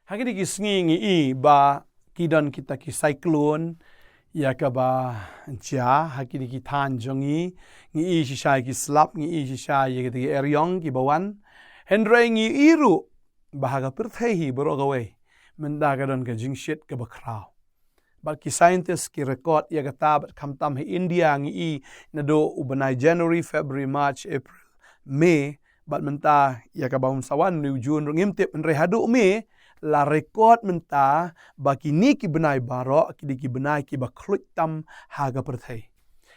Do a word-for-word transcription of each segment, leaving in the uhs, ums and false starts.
Ha kine ki sngi ngi i ba ki don kita ki cyclone ïa kaba jia ha kine ki thaiñ jong ngi. Ngi i shisha ïa ki slap, ngi i shisha ïa kita ki eriong kiba wan. Hynrei ngi i ruh ba ha ka pyrthei hi baroh kawei mynta ka don ka jingshit kaba khraw. Bad ki scientist ki record ïa kata, bad khamtam ha India ngi i naduh u bnai January, February, March, April, May, bad mynta ïa kaba un sa wan une u June ruh ngim tip, hynrei haduh May la record mynta ba kine ki bnai baroh ki dei ki bnai kiba khluit tam ha ka pyrthei.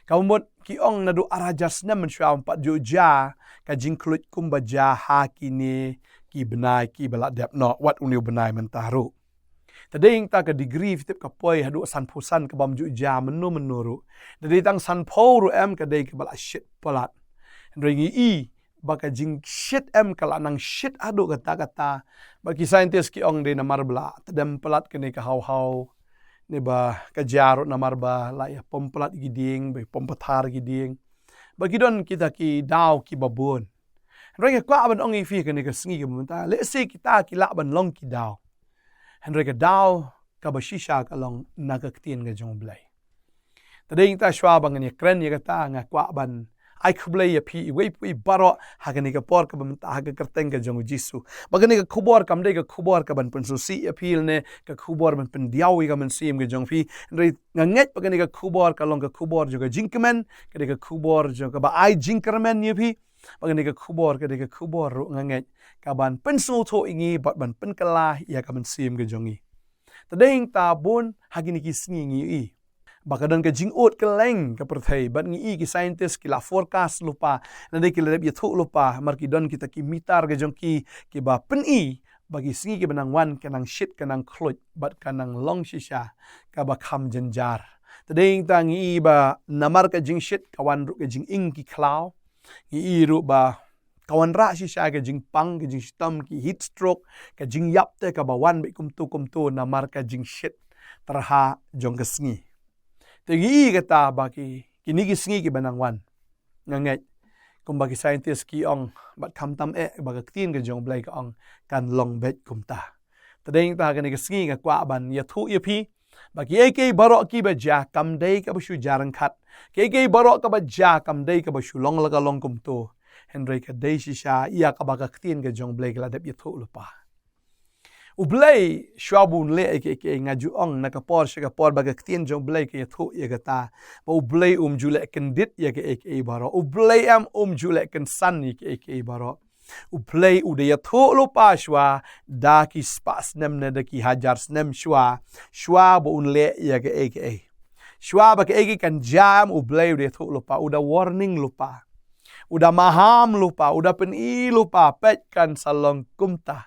Kaba mut ki ong naduh ar hajar snem mynshuwa ym pat ju jia ka jingkhluit kumba jia ha kine ki bnai kiba la dep noh, wat une u bnai mynta ruh. Te dei ïa kata ka degree phi tip ka poi haduh sanphew san, kaba ym ju jia mynno mynno ruh. Te dei tang sanphew ruh em, ka dei kaba la shit palat. Hynrei ngi i ba ka jingshit em ka la nang shit haduh katta katta. Ba ki scientist ki ong dei namar ba la tdem palat kane ka haw haw, ne ba ka jia ruh namar ba la ïa pom palat ki dieng, ba ïa pom pathar ki dieng. Ba ki don kita ki daw kiba bun. Hynrei nga kwah ban ong ïa phi kane ka sngi kaba mynta, lehse kita ki lah ban long ki daw, hynrei ka daw kaba shisha ka long na ka ktien ka jong U Blei. Te dei ïa kata shuwa ba ngan ïa kren ïa kata, nga kwah ban ai khublei ïa phi iwei pa iwei baroh ha kane ka por kaba mynta ha ka kyrteng ka jong U Jisu. Ba kane ka khubor kam dei ka khubor kaban pynsngewsih ïa phi lane ka khubor ban pyndiaw ïa ka mynsiem ka jong phi. Hynrei nga ngeit ba kane ka khubor ka long ka khubor jong ka jingkmen, ka dei ka khubor jong kaba ai jingkyrmen ïa phi. Ba kane ka khubor ka dei ka khubor ruh nga ngeit kaban pynsngewthuh ïa ngi bad ban pynkylla ïa ka mynsiem ka jong ngi. Te dei ïa kata bun ha kine ki sngi ngi i ba ka don ka jingud kylleng ka pyrthei, bad ngi i ki scientist ki la forecast lypa, lane ki la dep ïathuh lypa, namar ki don kita ki meter ka jong ki, kiba pyni ba ki sngi kiba nang wan ka nang shit, ka nang khluit bad ka nang long shisha kaba kham jynjar. Te dei ïa kata ngi i ba namar ka jingshit ka wan ruh ka jinging ki khlaw. Ngi i ruh ba ka wanrah shisha ka jingpang, ka jingshitom, ki heat stroke, ka jingïap te kaba wan bad kumto kumto namar ka jingshit tyrha jong ka sngi. Te ngi i kata ba ki, kine ki sngi kiba nang wan, nga ngeit kumba ki scientist ki ong, bad khamtam eh ba ka ktien ka jong U Blei ka ong, kan long beit kumta. Te dei ïa kata kane ka sngi nga kwah ban ïathuh ïa phi ba kiei kiei baroh kiba jia kam dei kaba shu jia ryngkat. Kiei kiei baroh kaba jia kam dei kaba shu long la ka long kumto. Hynrei ka dei shisha ïa kaba ka ktien ka jong U Blei ka la dep ïathuh lypa. U Blei shuwa ba un leh ïa kiei kiei, nga ju ong na ka por sha ka por ba ka ktien jong U Blei ka ïathuh ïa kata, ba U Blei um ju leh kyndit ïa kiei kiei baroh. U Blei em um ju leh kynsan ïa kiei kiei baroh. U Blei u da ïathuh lypa shuwa da ki spah snem ne da ki hajar snem shuwa, shuwa ba un leh ïa kiei kiei. Shuwa ba kiei kiei kan jia em, U Blei u da ïathuh lypa, u da warning lypa, u da maham lypa, u da pyni lypa, peit kan sa long kumta.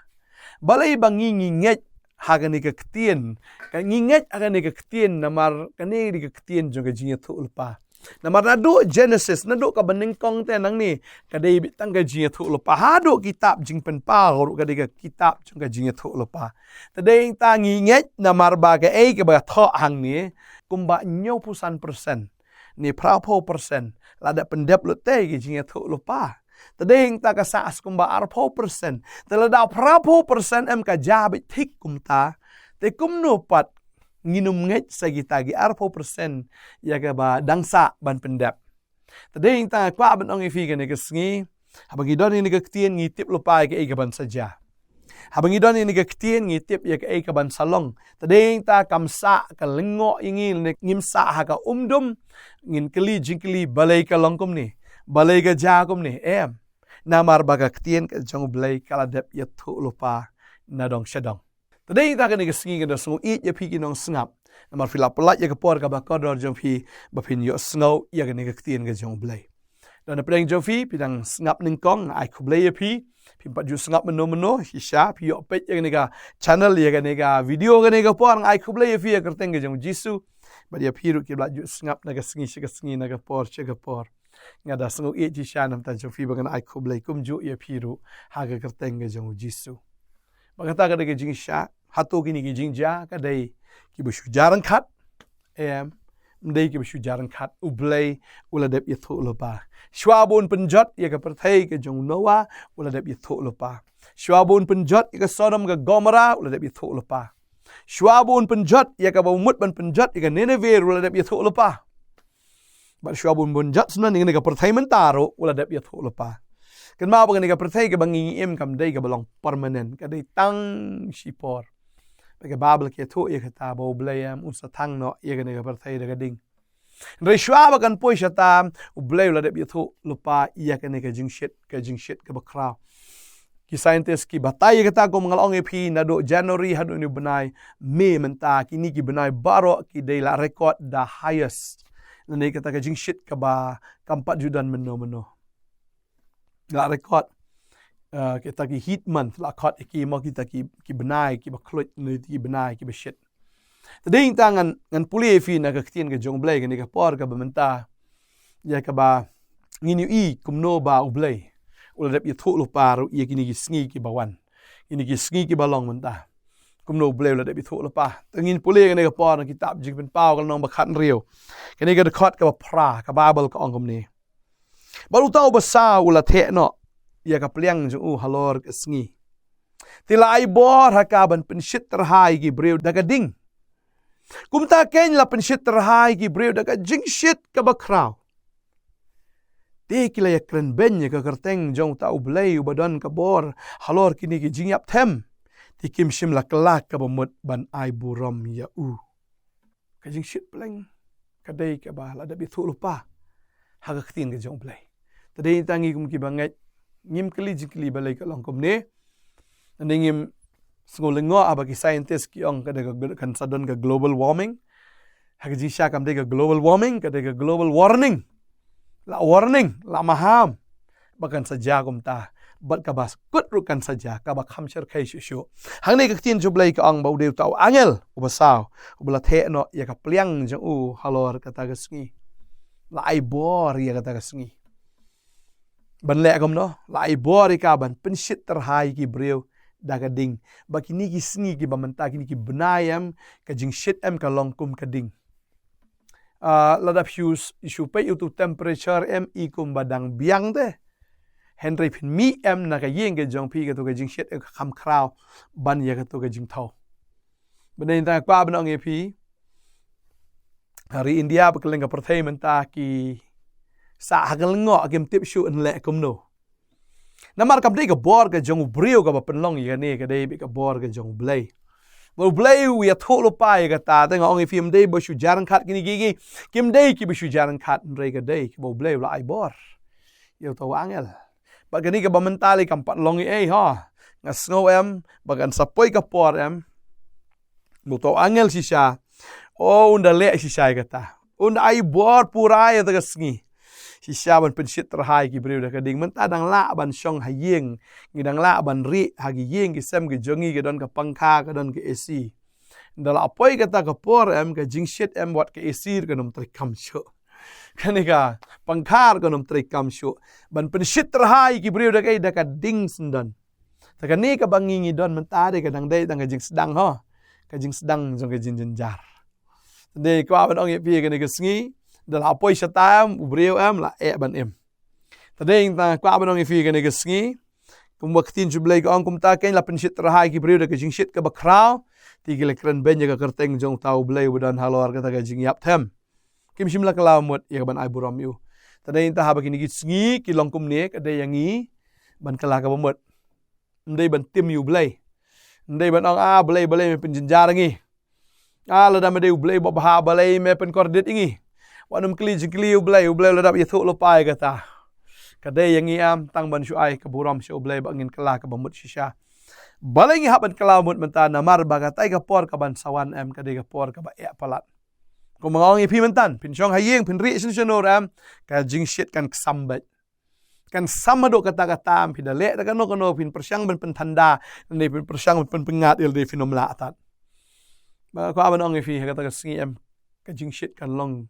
Balei ba ngi ngi ngeit ha kane ka ktien, ka ngi ngeit ha kane ka ktien namar kane dei ka ktien jong ka jingïathuh lypa. Namar naduh Genesis, naduh kaba nyngkong te nangne, ka dei beit tang ka jingïathuh lypa. Haduh kitab Jingpynpaw ruh ka dei ka kitab jong ka jingïathuh lypa. Te dei ïa kata ngi ngeit namar ba kaei kaba thoh hangne, kumba hynñiewphew san percent ne phraphew percent la dep pyndep lut te ka jingïathuh lypa. Te dei ïa kata ka sah kumba arphew percent. Te lada phraphew percent em ka jia beit thik kumta, te kumno pat ngin ym ngeit sa kita ki arphew percent ïa kaba dang sah ban pyndep. Te dei ïa kata nga kwah ban ong ïa phi kane ka sngi, haba ngi don ïa kane ka ktien ngi tip lypa ïa kaei kaban sa jia. Haba ngi don ïa kane ka ktien ngi tip ïa kaei kaban sa long. Te dei ïa kata kam sah ka lyngngoh ïa ngi lane ngim sah ha ka umdum ngin kylli jingkylli balei ka long kumne, balei ka jia kumne, em. Namar ba ka ktien ka jong U Blei ka la dep ïathuh lypa na dong sha dong. Te dei ïa kata kane ka sngi nga da sngew ïeit ïa phi ki nongsngap. Namar phi la pyllait ïa ka por kaba kordor jong phi ba phin ïohsngew ïa kane ka ktien ka jong U Blei. Da na pdeng jong phi, phi dang sngap nyngkong, nga ai khublei ïa phi. Phim pat ju sngap mynno mynno, shisha phi ïoh peit ïa kane ka channel, ïa kane ka video, kane ka por, nga ai khublei ïa phi ïa ka kyrteng ka jong U Jisu. Bad ïa phi ruh kiba la ju sngap na ka sngi sha ka sngi, na ka por sha ka por, nga da sngew ïeit shisha na bynta jong phi bad ngan ai khublei kumjuh ïa phi ruh ha ka kyrteng ka jong U Jisu. Bad kata ka dei ka jingshah, hato kine ki jingjia ka dei kiba shu jia ryngkat? Em. Ym dei kiba shu jia ryngkat, U Blei u la dep ïathuh lypa. Shwa ba un pynjot ïa ka pyrthei ka jong u Noah, u la dep ïathuh lypa. Shwa ba un pynjot ïa ka Sodom ka Gomorrah, u la dep ïathuh lypa. Shwa ba un pynjot ïa kaba mut ban pynjot ïa ka Nineveh, u la dep ïathuh lypa. Bad shwa ba un pynjot sngewbha ïa kane ka pyrthei mynta ruh, u la dep ïathuh lypa. Kynmaw ba kane ka pyrthei kaba ngi im kam dei kaba long permanent, ka dei tang shipor. Bad ka Baibl ka ïathuh ïa kata ba U Blei em un sa thang noh ïa kane ka pyrthei da ka ding. Hynrei shwa ba kan poi shata, U Blei u la dep ïathuh lypa ïa kane ka jingshit, ka jingshit kaba khraw. Ki scientist ki batai ïa kata, kum nga la ong ïa phi, naduh January haduh une u bnai May mynta, kine ki bnai baroh ki dei la record the highest. Lane kata ka jingshit kaba kam pat ju don mynno mynno. La record, uh, kita ki heat month, la khot ïa ki mo kita ki, ki bnai kiba khluit, ne ki bnai kiba shit. Te dei nangta ngan, ngan pule ïa phi na ka ktien ka jong U Blei kane ka por kaba mynta, ïa kaba ngin ïohi kumno ba U Blei u la dep ïathuh lypa ruh ïa kine ki sngi kiba wan, kine ki sngi kiba long mynta. Kumno U Blei u la dep ïathuh lypa. Te ngin pule kane ka por na kitab Jingpynpaw ka lynnong ba khathynriew, kane ka dkhot kaba phra, ka Baibl ka ong kumne: Bad uta uba saw u la theh noh ïa ka pliang jong u halor ka sngi. Te la ai bor ha ka ban pynshit tyrha ïa ki briew da ka ding. Kumta keiñ la pynshit tyrha ïa ki briew da ka jingshit kaba khraw. Te ki la ïakren beiñ ïa ka kyrteng jong uta U Blei uba don ka bor halor kine ki jingïap them. Te kim shym la kylla kaba mut ban ai burom ïa u. Ka jingshit pleng ka dei kaba la dep ïathuh lypa ha ka ktien ka jong U Blei. Te dei nangta ngi kum kiba ngeit, ngim kylli jingkylli balei ka long kumne. Nangta ngim sngew lyngngoh haba ki scientist ki ong ka dei ka, kan sa don ka global warming. Ha ka jingshisha kam dei ka global warming, ka dei ka global warning. La warning, la maham ba kan sa jia kumta. Bad kaba kut ruh kan sa jia, kaba kham shyrkhei shuh shuh. Hangne ka ktien jong U Blei ka ong ba u dei uta u angel uba saw uba la theh noh ïa ka pliang jong u halor kata ka sngi. La ai bor ïa kata ka sngi. Ban leh kumno, la ai bor ïa ka ban pynshit tyrha ïa ki briew da ka ding. Ba kine ki sngi kiba mynta, kine ki bnai em, ka jingshit em ka long kum ka ding. Ah, lada phi shu, shu peit ïa utu u temperature em i kumba dang biang te. Hynrei phin mih em na ka ïing ka jong phi, kato ka jingshit ka kham khraw ban ïa kato ka jingthaw. Bad nangta nga kwah ban ong ïa phi, ha ri India bad kylleng ka pyrthei mynta ki sah ha ka lyngngoh, kim tip shuh yn leh kumno. Namar kam dei ka bor ka jong u briew kaba pynlong ïa kane, ka dei beit ka bor ka jong U Blei. Ba U Blei u ïathuh lypa ïa kata, te nga ong ïa phi, ym dei ba shu jia ryngkat kine ki, ki, kim dei kiba shu jia ryngkat, hynrei ka dei kaba U Blei u la ai bor ïa uta u angel. Bad kane kaba mynta lei kam pat long ei ei ha. Nga sngew em ba kan sa poi ka por em, ba uta u angel shisha, o, un da leh shisha ïa kata. Un da ai bor pura ïa kata ka sngi. Shisha ban pynshit tyrha ïa ki briew da ka ding. Mynta dang lah ban shong ha ïing, ngi dang lah ban rieh ha ki ïing ki sem ki jong ngi, ka don ka pangkha, ka don ka A C. Nda la poi kata ka por em, ka jingshit em, wat ka A C ruh kan ym trei kam shuh. Kane ka pangkha ruh kan ym trei kam shuh ban pynshit tyrha ïa ki briew da ka, da ka ding syndon. Te kane kaba ngi ngi don mynta dei ka dang dei tang ka jingsdang ho, ka jingsdang jong ka jingjynjar. Te dei kwah ban ong ïa phi, kane ka sngi da la poi shata em, u briew em la eh ban im. Te dei tang kwah ban ong ïa phi, kane ka sngi, kumba ka ktien jong U Blei ka ong, kumta keiñ la pynshit tyrha ïa ki briew da ka jingshit kaba khraw. Te ki la kren beiñ ïa ka kyrteng jong uta U Blei uba don halor kata ka jingïap them. Kim shym la kylla mut ïa ka ban ai burom ïa u. Te dei nangta haba kine ki sngi ki long kumne, ka dei ïa ngi ban kylla kaba mut. Ym dei ban tim ïa U Blei. Ym dei ban ong, ah, Blei, balei me pynjynjar ïa ngi. Ah, lada me dei U Blei babha, balei me pynkordit ïa ngi. Wat nym kylli jingkylli ïa U Blei, U Blei u la dep ïathuh lypa ïa kata. Ka dei ïa ngi em tang ban shu ai ka burom sha U Blei ba ngin kylla kaba mut shisha. Balei ngi hap ban kylla mut mynta? Namar ba katai ka por kaban sa wan em, ka dei ka por kaba eh palat. Kumba nga ong ïa phi mynta, phin shong ha ïing, phin rieh shano shano ruh em, ka jingshit kan ksam beit. Kan sam haduh katta katta em, phi da leh da kano kano, phin pyrshang ban pynthanda, ne phin pyrshang ban pynpyngngad, ïa lade phin ym lah tad. Ba kwah ban ong ïa phi, ha kata ka sngi em, ka jingshit kan long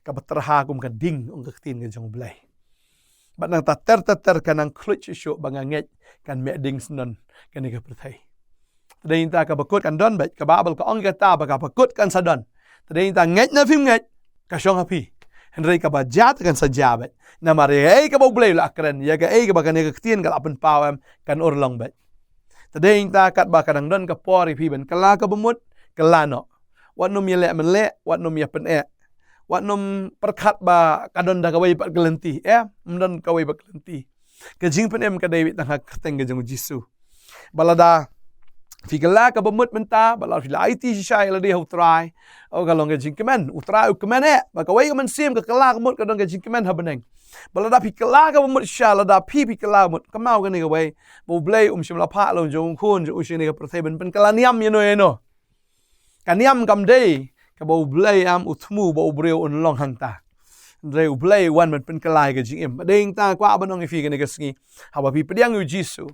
kaba tyrha kum ka ding, ong ka ktien ka jong U Blei. Bad nangta ter ter ter kan nang khluit shuh shuh, ba nga ngeit kan meh ding syndon kane ka pyrthei. Te dei nangta kaba kut kan don beit, ka Baibl ka ong kata ba kaba kut kan sa don. Te dei nangta ngeit ne phim ngeit, ka shong ha phi. Hynrei kaba jia te kan sa jia beit. Namar ïa kaei kaba U Blei u la kren, ïa kaei kaba kane ka ktien ka la pynpaw em, kan urlong beit. Te dei nangta katba ka dang don ka por ïa phi ban kylla kaba mut, kylla noh. Wat nym ïaleh mynleh, wat nym ïapyneh. Wat nym pyrkhat ba ka don da kawei pat ka lynti, eh, ym don kawei pat ka lynti. Ka jingpynim ka dei beit tang ha ka kyrteng ka jong U Jisu. Ba lada phi kylla kaba mut mynta, ba lada phi la aiti shisha ïa lade ha U Trai, oh, ka long ka jingkmen, U Trai u kmen eh, ba kawei ka mynsiem ka kylla ka mut ka don ka jingkmen ha bneng. Ba lada phi kylla kaba mut shisha, lada phi phi kylla kaba mut, kynmaw kane kawei, ba U Blei um shym la phah la u jong u khun jong u sha kane ka pyrthei ban pynkylla niam ïano ïano. Ka niam kam dei kaba U Blei am u thmu ba u briew un long hangta. Hynrei U Blei u wan ban pynkylla ïa ka jingim. Ba dei nangta kwah ban ong ïa phi kane ka sngi, haba phi pdiang ïa U Jisu,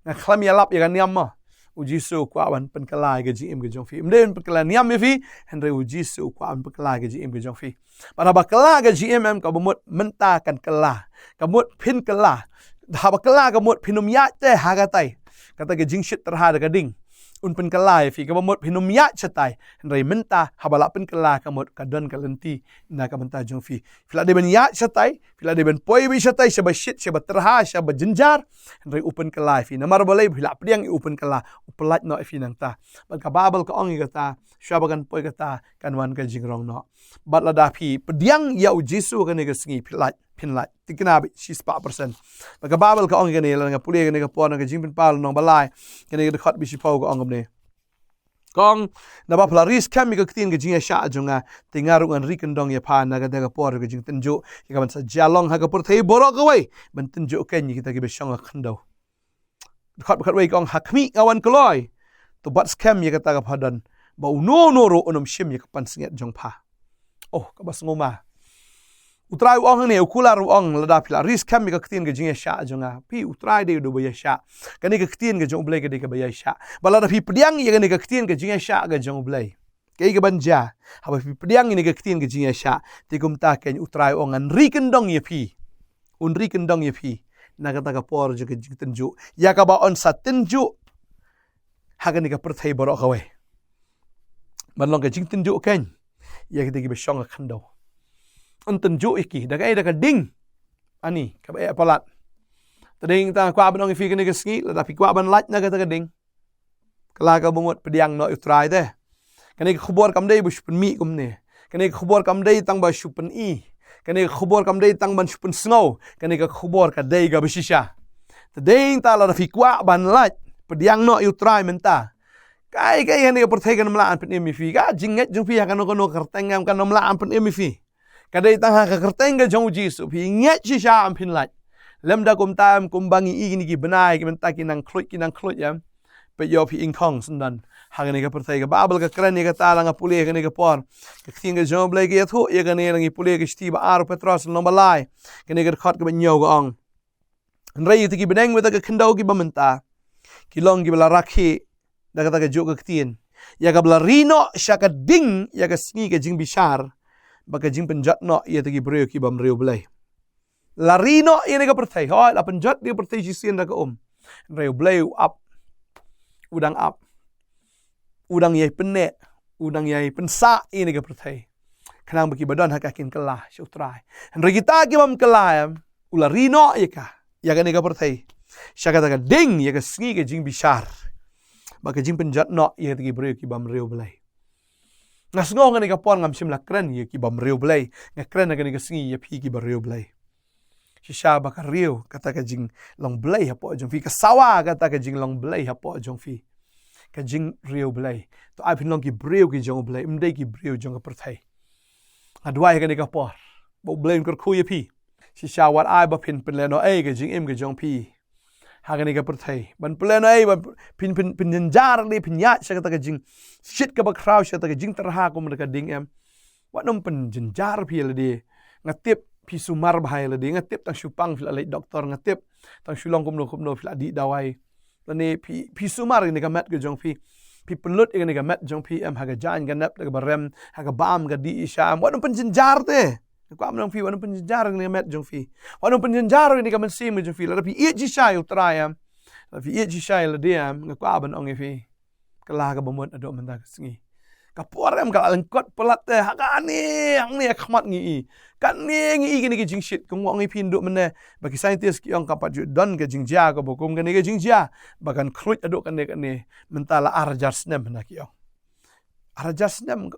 nga khlem ïalap ïa ka niam mo. U Jisu u kwah ban pynkylla ïa ka jingim ka jong phi. Ym dei ban pynkylla niam ïa phi, hynrei U Jisu u kwah ban pynkylla ïa ka jingim ka jong phi. Bad haba kylla ka jingim em, kaba mut mynta kan kylla. Ka mut phin kylla. Haba kylla ka mut phin ym ïaid te ha katai. Kata ka jingshit tyrha da ka ding. Un pynkylla ïa phi, kaba mut phin ym ïaid shatai. Hynrei mynta haba la pynkylla ka mut ka don ka lynti na ka bynta jong phi. Phi la dei ban ïaid shatai, phi la dei ban poi beit shatai, shaba shit, shaba tyrha, shaba jynjar. Hynrei u pynkylla ïa phi. Namar balei? Phi la pdiang ïa u pynkylla, u pyllait noh ïa phi nangta. Bad ka Baibl ka ong ïa kata, shuwa ba kan poi kata, kan wan ka jingrong noh. Bad lada phi pdiang ïa U Jisu kane ka sngi, phi lait, phin lait. Thikna beit shispah percent. Bad ka Baibl ka ong ïa kane, lada nga pule ïa kane ka por na ka Jingpynpaw lynnong ba lai, kane ka dkhot ba shiphew ka ong kumne. Ka ong, naba phi la ri skhem ïa ka ktien ka jingïaishah jong nga, te nga ruh ngan ri kyndong ïa pha na kata ka por ka jingtynjuh, ïa kaban sa jia long ha ka pyrthei baroh kawei, ban tynjuh kein ïa kita kiba shong ha khyndew. Dkhot ba khatwei ka ong, ha khmih nga wan kloi, to bat skhem ïa kata kaba pha don, ba uno uno ruh un ym shim ïa ka pansngiat jong pha. Oh, kaba sngewma. U Trai u ong hangne, u kular u ong, lada phi la ri skhem ïa ka ktien ka jingïaishah jong nga. Phi, U Trai dei uba ïaishah. Kane ka ktien ka jong U Blei ka dei kaba ïaishah. Bad lada phi pdiang ïa kane ka ktien ka jingïaishah ka jong U Blei, kaei kaban jia? Haba phi pdiang ïa kane ka ktien ka jingïaishah, te kumta kein U Trai u ong, ngan ri kyndong ïa phi. Un ri kyndong ïa phi na kata ka por jong ka jingtynjuh, ïa kaba un sa tynjuh ha kane ka pyrthei baroh kawei. Ban long ka jingtynjuh kein ïa kita kiba shong ha khyndew. Un tynjuh ïa ki da kaei? Da ka ding. Ani, kaba eh palat. Te dei nangta kwah ban ong ïa phi kane ka sngi, lada phi kwah ban lait na kata ka ding, kylla kaba mut, pdiang noh ïa U Trai te. Kane ka khubor kam dei ba shu pynmih kumne. Kane ka khubor kam dei tang ba shu pyni. Kane ka khubor kam dei tang ban shu pynsngew. Kane ka khubor ka dei kaba shisha. Te dei nangta lada phi kwah ban lait, pdiang noh ïa U Trai mynta. Kaei kaei ha kane ka pyrthei kan ym lah ban pynim ïa phi. Ka jingngeit jong phi ha kano kano ka kyrteng em kan ym lah ban pynim ïa phi. Ka dei tang ha ka kyrteng ka jong U Jisu, phi ngeit shisha em phin lait. Lymda kumta em, kumba ngi i kine ki bnai, ki mynta ki nang khluit, ki nang khluit em. Peit ïoh phi ingkhong syndon. Ha kane ka pyrthei, ka Baibl ka kren ïa kata, lada nga pule kane ka por. Ka ktien ka jong U Blei ka ïathuh ïa kane, lada ngi pule ka shithi ba ar u Petros lynnong ba lai, kane ka dkhot kaba hynñiew ka ong, hynrei ïa kita ki bneng bad kita ki khyndew kiba mynta, ki long kiba la rakhe da kata kajuh ka ktien, ïa kaba la ri noh sha ka ding ïa ka sngi ka jingbishar bad ka jingpynjot noh ïa kita ki briew ki bym riewblei. La ri noh ïa kane ka pyrthei, hooid, la pynjot ïa ka pyrthei shisien da ka um. Hynrei U Blei u ap, u dang ap, u dang ïai pynneh, u dang ïai pynsah ïa kane ka pyrthei, khnang ba kiba don ha ka kin kylla sha U Trai. Hynrei kita ki bym kylla em, u la ri noh ïa ka, ïa kane ka pyrthei, sha kata ka ding ïa ka sngi ka jingbishar bad ka jingpynjot noh ïa kita ki briew ki bym riewblei. Nga sngew kane ka por ngam shym la kren ïa ki bym riewblei, nga kren ha kane ka sngi ïa phi kiba riewblei. Shisha ba ka riew kata ka jinglong blei hapoh jong phi, ka sawa kata ka jinglong blei hapoh jong phi, ka jingriewblei. To ai phin long ki briew ki jong U Blei, ym dei ki briew jong ka pyrthei. Nga duwai ha kane ka por ba U Blei un kyrkhu ïa phi. Shisha wat ai ba phin pynlehnohei ka jingim ka jong phi ha kane ka pyrthei, ban pynlehnohei ba phin, phin, pynjynjar lade, phin ïaid sha kata ka jingshit kaba khraw, sha kata ka jingtyrha kum da ka ding em. Wat nym pynjynjar phi ïa lade. Nga tip phi sumar bha ïa lade, nga tip tang shu pang phi la leit doktor, nga tip tang shu long kumno kumno phi la dih dawai. Lane phi, phi sumar ïa kane ka met ka jong phi. Phi pynlut ïa kane ka met jong phi em ha ka jaiñ ka nep da kaba rem, ha ka bam ka dih shisha em. Wat nym pynjynjar te. Nga kwah ban ong ïa phi, wat nym pynjynjar ïa kane ka met jong phi. Wat nym pynjynjar ïa kane ka mynsiem ka jong phi. Lada phi ïeit shisha ïa U Trai em, lada phi ïeit shisha ïa lade em, nga kwah ban ong ïa phi, kylla kaba mut naduh mynta ka sngi. Ka por em ka la lyngkot palat te, ha kane, hangne ha khmat ngi i. Kane ngi i kine ki jingshit, kumba ong i phi naduh mynne, ba ki scientist ki ong kam pat ju don ka jingjia kaba kum kane ka jingjia, ba kan khluit haduh kane kane, mynta la ar hajar snem na ki ong. Ar hajar snem,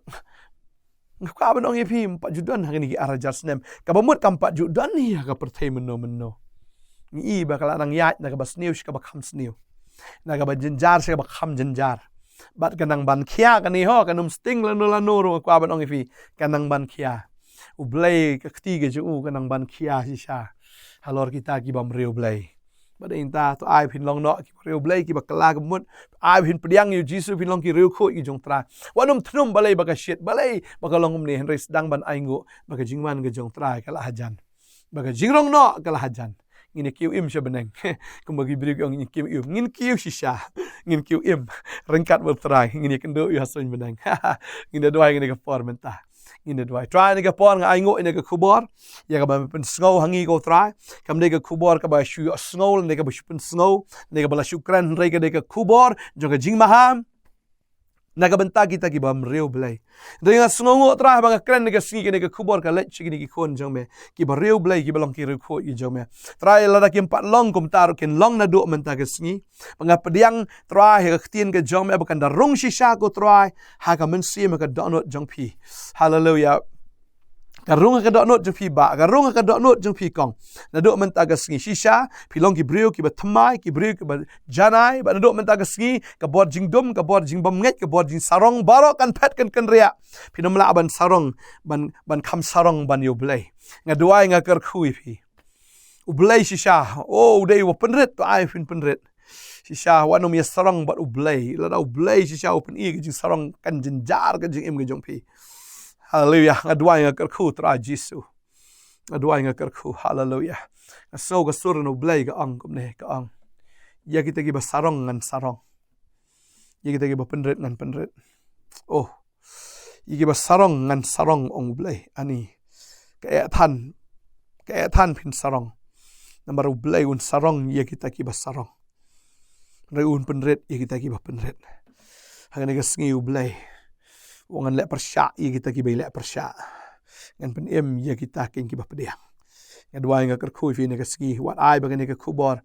nga kwah ban ong ïa phi, ym pat ju don ha kine ki ar hajar snem. Kaba mut kam pat ju don hi ha ka pyrthei mynno mynno. Ngi i ba ka la nang ïaid na kaba sniew sha kaba kham sniew, na kaba jynjar sha kaba kham jynjar. Bad ka nang ban khia kane ho, kan ym sting lano lano ruh, nga kwah ban ong ïa phi, ka nang ban khia. U Blei ka kti ka jong u ka nang ban khia shisha halor kita ki bym riewblei. Bad ïa kata to ai phin long noh ki riewblei kiba kylla ka mut. Ai phin pdiang ïa u Jisu, phin long ki riewkhuid ki jong Trai. Wat nym thnum balei ba ka shit, balei ba ka long kumne, hynrei sdang ban ainguh ba ka jingwan ka jong Trai ka la hajan, ba ka jingrong noh ka la hajan. Ngin ïa kiew im sha bneng. Kumba ki briew ki ong ngin kiew im, ngin kiew shisha. Ngin kiew im ryngkat bad u Trai, ngin ïa kynduh ïa u ha suiñ bneng. Ngin ïa duwai kane ka por mynta. Ngin ïa duwai. Trai, kane ka por nga ainguh ïa kane ka khubor, ïa kaba me pynsngew ha ngi ko Trai. Kam dei ka khubor kaba shu ïohsngew, ne kaba shu pynsngew, ne kaba la shu kren, hynrei ka dei ka khubor jong ka jingmaham na ka bynta kita ki bym riewblei. Hynrei nga sngewnguh Trai ba nga kren ha kane ka sngi, kane ka khubor ka leit sha kine ki khun jong me kiba riewblei, kiba long ki riewkhuid ki jong me. Trai, lada kim pat long kumta ruh, kin long naduh mynta ka sngi. Ba nga pdiang Trai ha ka ktien ka jong me ba kan da rung shisha ko Trai ha ka mynsiem, ha ka dohnud jong phi. Haleluya. Ka rung ha ka dohnud jong phi bah, ka rung ha ka dohnud jong phi kong. Naduh mynta ka sngi shisha, phi long ki briew kiba thymmai, ki briew kiba janai, bad naduh mynta ka sngi ka bor jingdum, ka bor jingbymngeit, ka bor jingsarong baroh kan phet kan kynriah. Phin ym lah ban sarong, ban, ban kham sarong ban ïa u Blei. Nga duwai, nga kyrkhu ïa phi. U Blei shisha, oh, u dei uba pynrit, to ai phin pynrit. Shisha wat nym ïa sarong bad u Blei. Lada u Blei shisha u pyni ka jingsarong, kan jynjar ka jingim ka jong phi. Haleluya. Nga duwai, nga kyrkhu Trai Jisu. Nga duwai, nga kyrkhu. Haleluya. Nga sngew ka sur na u Blei ka ong kumne, ka ong, ïa kita kiba sarong ngan sarong, ïa kita kiba pynrit ngan pynrit. Oh, ïa kiba sarong ngan sarong, ong u Blei. Ani, ka eh than, ka eh than phin sarong. Namar u Blei un sarong ïa kita kiba sarong, hynrei un pynrit ïa kita kiba pynrit. Ha kane ka sngi u Blei u ong ngan leh pyrshah ïa kita kiba ïaleh pyrshah, ngan pynim ïa kita kiba pdiang. Nga duwai, nga kyrkhu ïa phi ha kane ka sngi, wat ai ba kane ka khubor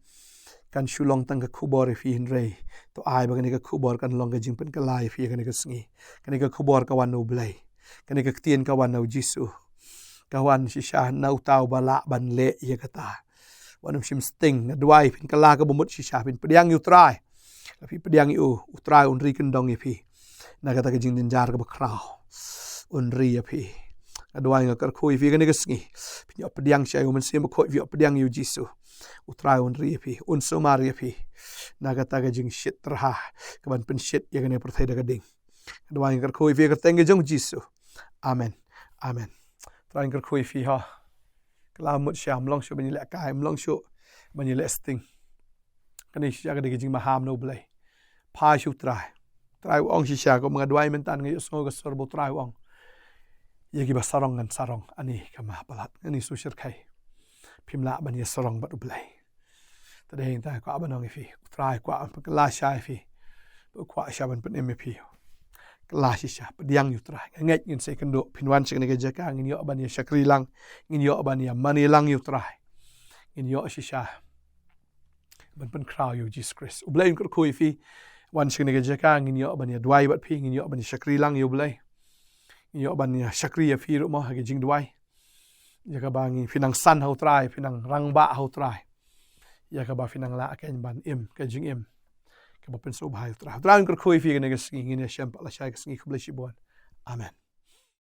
kan shu long tang ka khubor ïa phi, hynrei to ai ba kane ka khubor kan long ka jingpynkylla ïa phi ha kane ka sngi. Kane ka khubor ka wan na u Blei. Kane ka ktien ka wan na u Jisu. Ka wan shisha na uta uba lah ban leh ïa kata. Wat nym shim sting. Nga duwai phin kylla kaba mut shisha, phin pdiang ïa u Trai. Lada phi pdiang ïa u, u Trai un ri kyndong ïa phi na kata ka jingjynjar kaba khraw. Un ri ïa phi. Nga duwai, nga kyrkhu ïa phi ha kane ka sngi. Phin ïoh pdiang sha ïa u Mynsiem Bakhuid, phin ïoh pdiang ïa u Jisu. U Trai un ri ïa phi, un sumar ïa phi na kata ka jingshit tyrha kaban pynshit ïa kane ka pyrthei da ka ding. Nga duwai, nga kyrkhu ïa phi ha ka kyrteng ka jong u Jisu. Amen. Amen. Trai un kyrkhu ïa phi ho. Kylla mut shisha, ym long shuh ban ïalehkai, ym long shuh ban ïaleh sting. Kane shisha ka dei ka jingmaham na u Blei. Phai sha u Trai. Trai u ong shisha, kumba nga duwai mynta, nga ïohsngew ka sur ba u Trai u ong, ïa kiba sarong ngan sarong. Ani, ka mah palat, ani, sngewsarong. Phim lah ban ïa sarong bad u Blei. Te dei hangta nga kwah ban ong ïa phi, u Trai u kwah ban pynkylla shisha ïa phi. U kwah shisha ban pynim ïa phi. Kylla shisha, pdiang ïa u Trai. Nga ngeit ngin sa ïakynduh, phin wan sha kane ka jaka, ngin ïoh ban ïa shakri lang, ngin ïoh ban ïa mane lang ïa u Trai. Ngin ïoh shisha ban pynkhraw ïa u Jisu Khrist. U Blei un kyrkhu ïa phi. Wan sha kane ka jaka, ngin ïoh ban ïa duwai bad phi, ngin ïoh ban ïa shakri lang ïa u Blei. Ngin ïoh ban ïa shakri ïa phi ruh mo ha ka jingduwai. Ïa kaba ngi, phi nang san ha u Trai, phi nang rangbah ha u Trai. Ïa kaba phi nang lah kein ban im ka jingim kaba pynsngewbha ïa u Trai. U Trai un kyrkhu ïa phi ha kane ka sngi, ngin ïa shem pat lashai ka sngi, khublei shibun. Amen.